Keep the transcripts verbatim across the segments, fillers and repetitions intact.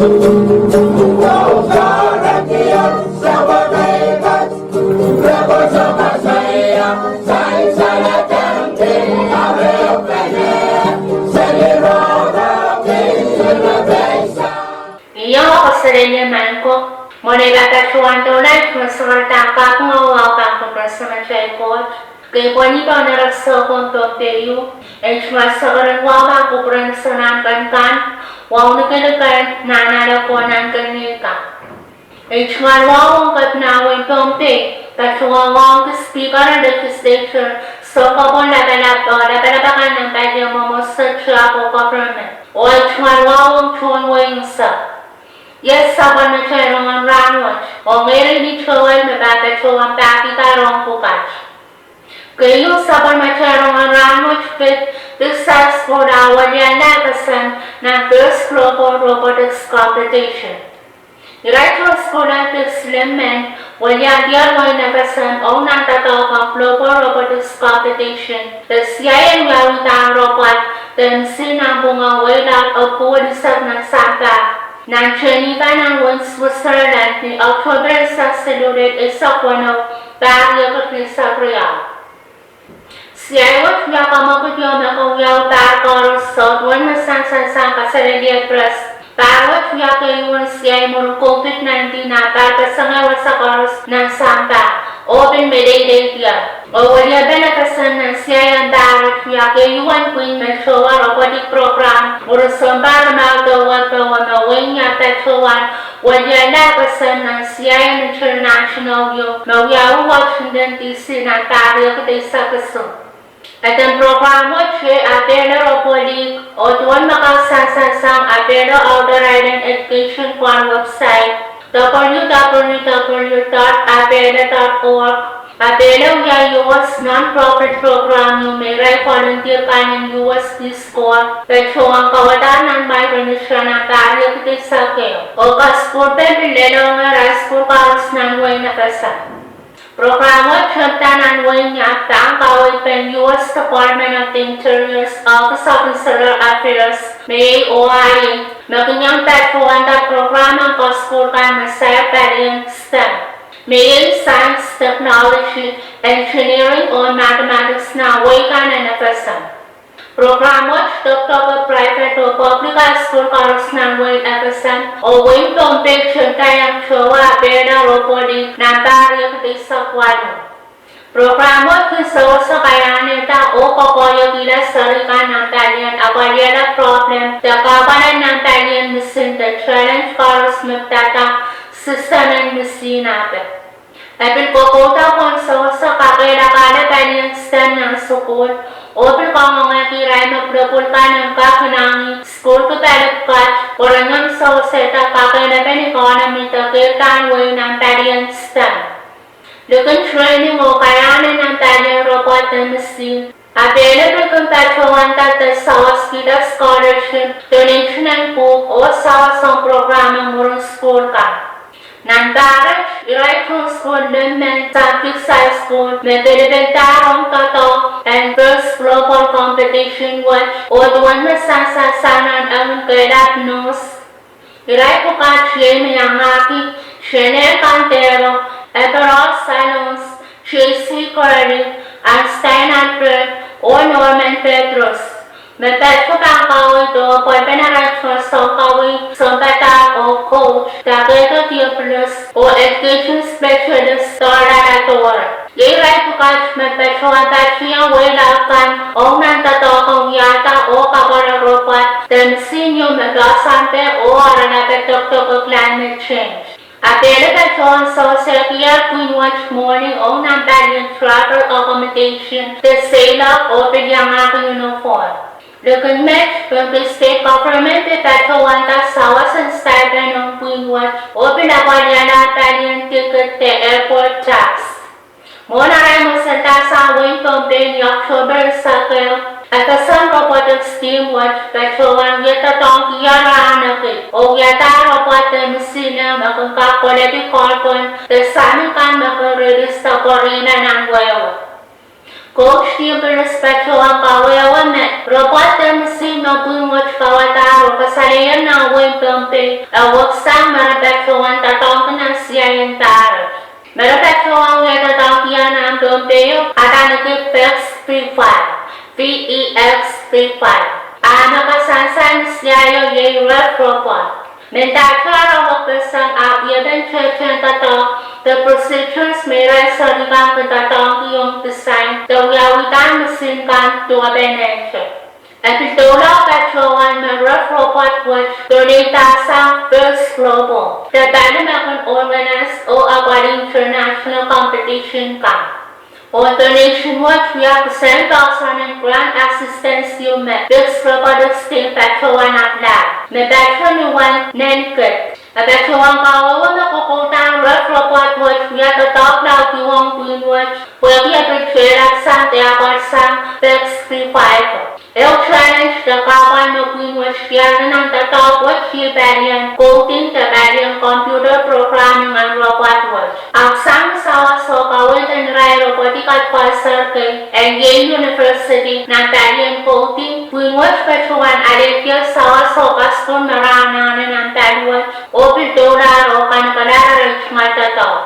Io, koasoia mwahu ko, mwohn ei pahpa tohn doula, I men sewese kaping oh wahu pahn kupwuren Samatail Koht. Kei pwehn pahn ire sokon Pohnpei ieu, ei tungoal sakaradahn wahu pahn kupwuren Sounkomour kan, wahu ni kilikan nan ale ko nan kelikan. Ei tungoal wahu ong Kepina wehin Pohnpei, patohwan wahu ong Speaker en Legislature, Sounkomour lapalap, lapalap akan nan palien mwomwohdiso, tiahk oh government. Oh ei tungoal wahu ong tohn wehi unsek. Iei sapwellimatail rongen rahnwet, oh ngehi ni towel me pahn patohwan pahkihda rongen pwukat. Keieu sapwellimatail rongen rahnwet pid, pid size ko la weliala FSM nan First Global Robotics Competition. Irail tohn sukuhl en pid silimen weliakier wehin FSM ong nan doadoahk en Global Robotics Competition, de siaien wiawihda robot de misin nan pwungen wehi laud epwuhn eisek nan sampah, nan Geneva nan wehin Switzerland ni October eisek siluh lel eisek weneu, pahr riekid rieisek riau. Siai wet wia kamwekid ieu me kin wiawi pahr koaros, soh duwen me sansal sang kaselehlie press. Pahr wet wia keieu en siai mwurin COVID nineteen ah pahr peseng wasa koaros nan sampah, oh pil meleilei diar. Oh weliepen FSM nan siai en pahr wet wia keieu en pwihn me towe robotic program mwurin sounpar limau de wehi pwe me wehin Iap patohwan weliala FSM nan siai en international ieu me wiawi Washington D C nan pahr riekid eisek isuh. Eden program wet iei Apehlo Roboleague, oh duwen me kak sansal sang Apehlo Outer Island Education Fund website, W W W dot apehlo dot org. Apehlo iei U S non-profit program ieu me irail volunteer kan en U S Peace Corps patohwan kauwadahr nan Micronesia nan pahr riekid eisek ehu. Oh kasukuhlpen pil lelohngehr high school koaros nan wehin FSM. Program wet tepda nan wehin Iap pahn kaweid pen U S Department of the Interior's Office of Insular Affairs, me iei O I A, me kin iang patohwanda program en kasukuhl kan me sair palien STEM, me iei science, technology, engineering oh mathematics nan wehi kan en FSM. Program wet dokdoke private oh public high school koaros nan wehin FSM, oh wehin Pohnpei tepda iang towe Apehlo Roboleague nan pahr riekid eisek waluh. Program wet kin sewese kaiahnehda oh koakoahiekihla seri kan nan palien apwaliala problem de kahpwal nan palien misin de challenge koaros me pidada system en misin ape. E pil kokouda pwehn sewese kakehlakahla palien STEM nan sukuhl, oh pil kangoangehki irail me pwulopwul kan en kak inangih sukuhl kipali pwukat, pwe ren iang sewesehda kakehlapen economy de keirdahn wehi nan palien STEM. Likin training oh kaiahne nan palien robot de misin, Apehlo pil kin patohwanda de sawaskihda scholarship, donation en pwuhk oh sawas ong program en mwurin sukuhl kan. Nan pahr wet, irail tohn sukuhl limen sang Peace High School me pelipeldahng doadoahk en First Global Competition wet, oh duwen me sansal sang nan ewin kehlail NOST. Irail pwukat iei me iangahki Shene Kandero, Eberol Salons, J C Curley, Einstein Albert, oh Norman Petrus. Me patohwan kaweid oh pwelpen arail tohn sounkaweid, sounpadahk oh coach, takehdo Theophilus, oh education specialist Dorla Lador. Iei irail pwukat me patohwan patpene wehi laud kan ong nan doadoahk en wiahda oh kapwure robot de misin ieu me poahsoanpe oh aralap en dokdoke climate change. Apehlo patohwan sewesehkier pwihn wet mwohni ong nan palien travel accommodation de seiloak oh pil iangahki uniform. Likin met, Pohnpei State Government pil patohwanda sawas en stipend ong pwihn wet, oh pil apwaliala palien ticket de airport tax. Mwohn arail mweselsang wehin Pohnpei ni October eisek ehu, FSM robotics team wet patohwan wie doadoahngkier rahnwet oh wiahda robot de misin me kin kak koledi carbon de sahmi kan me kin releaseda pwerihla nan wehwe. Coach Diophilis patohwan kawehwe me repwoat de misin me pwihn wet kauwadahr oh kasalehier nan wehin Pohnpei e weksang me re patohwan doadoahngki nan siaien pahrek. Me re patohwan wia doadoahk nan Pohnpei o adaneki Vex Free Fire, V E X Free Fire. A me kasansal me siaio iei ref repwoat. Mendahte re wekpeseng ahpw wiepen tehte en doadoahk de procedures me irail serihkan kin doadoahngki ong design de wiawihda misin kan duwepenehte. E pil doula patohwan me ref repwoat wet donate sang First Global de pali me kin organize oh apwalih international competition kan. Oh donation wet wia kisehn poahsoan en grant assistance ieu me Vix Robotics Team patohwan apply, me patohwan nen kid. E patohwan kawehwe me kokouda ref repwoat wet wia doadoahk laud ong pwihn wet pwehki e pil tehlatsang de apwalsang Vex Free Fire. Ehu challenge de kahpwal me pwihn wet diarada nan doadoahk wet iei palien coding de palien computer programming en repwoat wet. Ahpw sang sawas oh kaweid en irail robotic advisor kei en Yale University nan palien coding, pwihn wet patohwan alehdi sawas oh kasukun me re anahne nan pali wet oh pil doulahr oh kanekelahr arail tungoal doadoahk.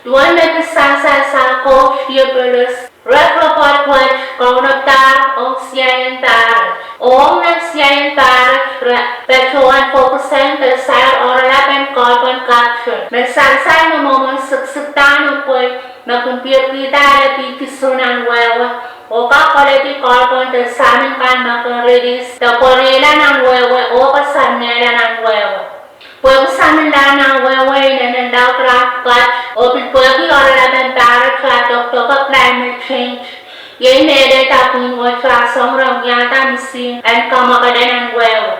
Duwen me pil sansal sang Coach Diophilis, ref repwoat wet kaunopadahr ong siaien pahrek. Ong nan siaien pahrek re patohwan focusehng de sair oaralap en carbon capture me sansal me mwomwen siksikdahn pwehl me kin pirkihda ale pihdi su nan wehwe oh kak koledi carbon de samin kan me kin release de pweriela nan wehwe oh koasoanehla nan wehwe. Pwehki samin kan nan wehwe inenen laud rahn pwukat oh pil pwehki oaralap en pahrek ah dokdoke climate change, iei me elehda pwihn wet ah song ren wiahda misin en kamwakele nan wehwe.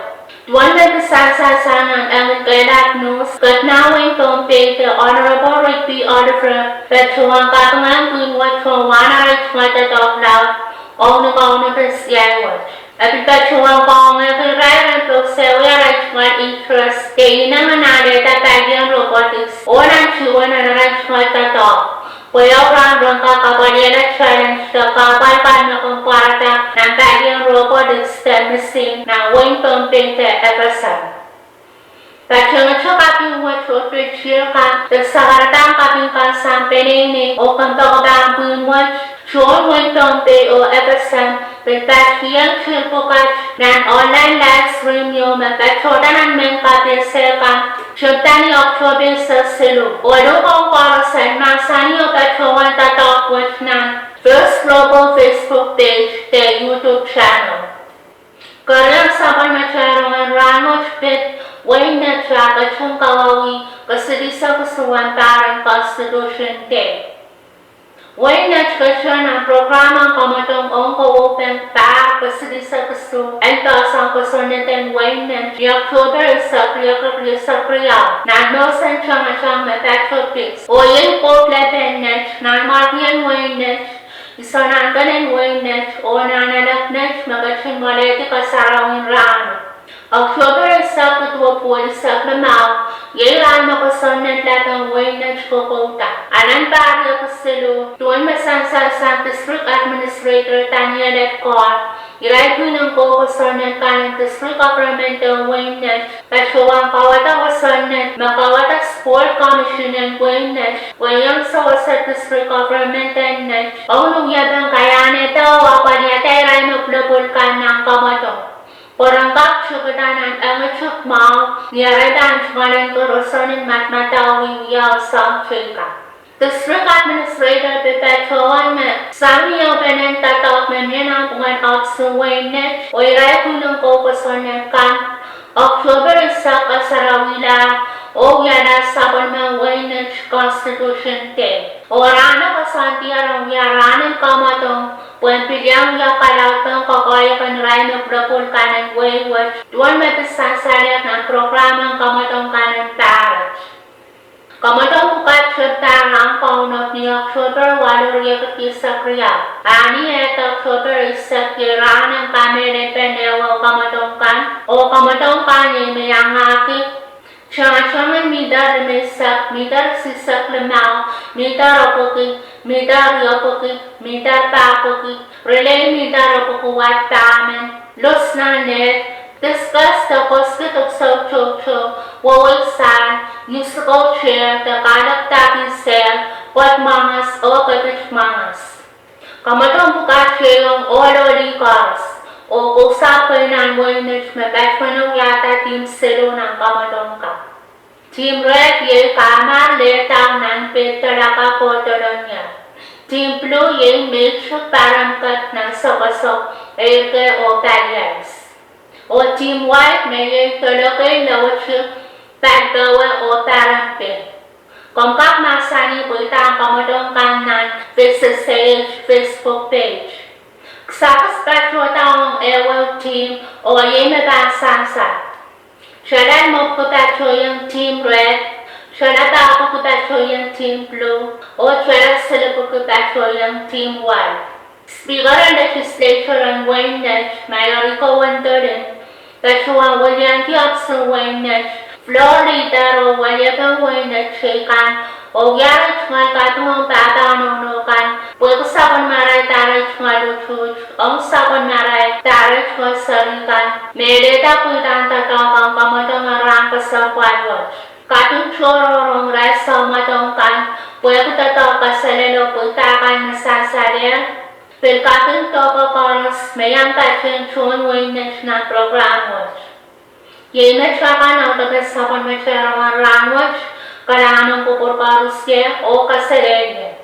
Duwen me pil sansal sang nan engil kehlail news, ketidohng wehin Pohnpei de Honorable Rigby Oliver patohwan kapingehng pwihn wet oh wahn arail tungoal doadoahk laud ong ni kaunopen siai wet. E pil patohwan kaunopki irail en pwehki sewese arail tungoal interest de ineng en alehda palien robotics oh nan tuhweng en arail tungoal doadoahk, pwe ehu rahn ren kak apwalihala challenge de kahpwal kan me kin pwarada nan palien robotics de misin nan wehin Pohnpei de FSM. Patehngete kaping wet oh pil tier kan de sakaradahn kaping kan sang peneinei oh kompoakepahn pwihn wet, tohn wehin Pohnpei oh FSM, pil patohwan tier pwukat nan online live stream ieu me patohda nan mehn kapehse kan, tepda ni October eisek siluh, oh luhk ong koaros en mahsanih oh patohwan doadoahk wet nan First Global Facebook page de YouTube channel. Keriau sapwellimatail rongen rahnwet pid wehin Nett ah ketin kawauwih kesilisek isuh en pahr en Constitution Day. Wehin Nett ketin nan program en kamwadong ong kawauwih en pahr kesilisek isuh en poahsoan kosonned en wehin Nett ni October eisek, riekid rieisek riau, nan mwohsen tangatang me patohdo Pix, oh iei Port Louis en Nett, nanmwarkien wehin Nett, isohnankenen wehin Nett, oh nan alap Nett me ketin mwalehdi kasarawien rahno. October eisek, duwepwuo eisek limau, iei rahn me kosonned laud en wehin Nett kokouda. A nan pahr riekid siluh, duwen me sansal sang District Administrator Daniel Edgar, irail pwihn en kou kosonned kan en District Government en wehin Nett patohwan kauwada kosonned me kauwada Sport Commission en wehin Nett, pwe iang sewese District Government en Nett ong ni wiepen kaiahnehda oh apwalihada irail me pwulopwul kan nan kamwadong, pwe ren kak tuhkada nan engetik mwahu ni arail pahn tungoalenki roson en madamadau wiewia oh soahng teikan. District Administrator pil patohwan me sang ni ehupenen doadoahk me mie nan pwungen ohpis en wehin Nett, oh irail pwihn en kou kosonned kan, October eisek kasarawihlahr oh wialahr sapwellimen wehin Nett Constitution Day. Oh rahno koasoandier en wia rahn en kamwadong, pwehn pil iang wia kalaudpen koakoahiek en irail me pwulopwul kan en wehi wet, duwen me pil sansalehr nan program en kamwadong kan en pahr wet. Kamwadong pwukat tepda rahn kaunop ni October waluh, riekid rieisek riau. A ni ehd October eisek, iei rahn en kamehlelepen ehuehu kamwadong kan, oh kamwadong kan iei me iangahki tangatang en mihter limeisek, mihter isihsek limau, mihter epwiki, Mihdahr riepwiki, mihdahr pahpwiki, relay mihdahr epwiki wad pahmen, lohs nan nehr, discuss de koskid episode toutou, wewei sahl, musical chair de kalepdahki sehr, pwoat mwangas oh kepit mwangas. Kamwadong pwukat ieiong ohl oh lih koaros, oh kousoai nan wehin Net me patohwan wiahda team selo nan kamwadong kan. Team Red iei kahmar lehdahr nan pil dola ka kohdo lon ie. Team Blue iei meitrik paramked nan sokosok, eirke oh pali ais. Oh Team White me iei dolokei, leweti, palipowe oh parempin. Komw kak mahsanih pweidahn kamwadong kan nan F S S A H Facebook page. Kisakis patohda ong ehuehu team oh iei me pahn sansal. Tala mepwiki patohieng Team Red, tala pahpwiki patohieng Team Blue, oh tala silipwiki patohieng Team White. Speaker en Legislature en wehin Net, Mayoriko Wendolin, patohwan wiliandi ohpis en wehin Net, floor leader oh weliepen wehin Net teikan, oh wiahla tungoal kaping ong pahpa nohno kan pwehki sapwellimarail dahre tungoal utuht ong sapwellimarail dahre tungoal seri kan me lelehda pweidahn doadoahk ong kamwadong en rahn kesempwal wet. Kaping tohrohr ong irail soumwadong kan pwehki doadoahk kaselel oh pweida kan me sansalehr. Pil kaping doadoahk koaros me iang patehng tohn wehin Net nan program wet. Iei met akan audepen sapwellimatail rongen rahn wet. Kalahngan ong kupwur koarosie oh kaselehlie.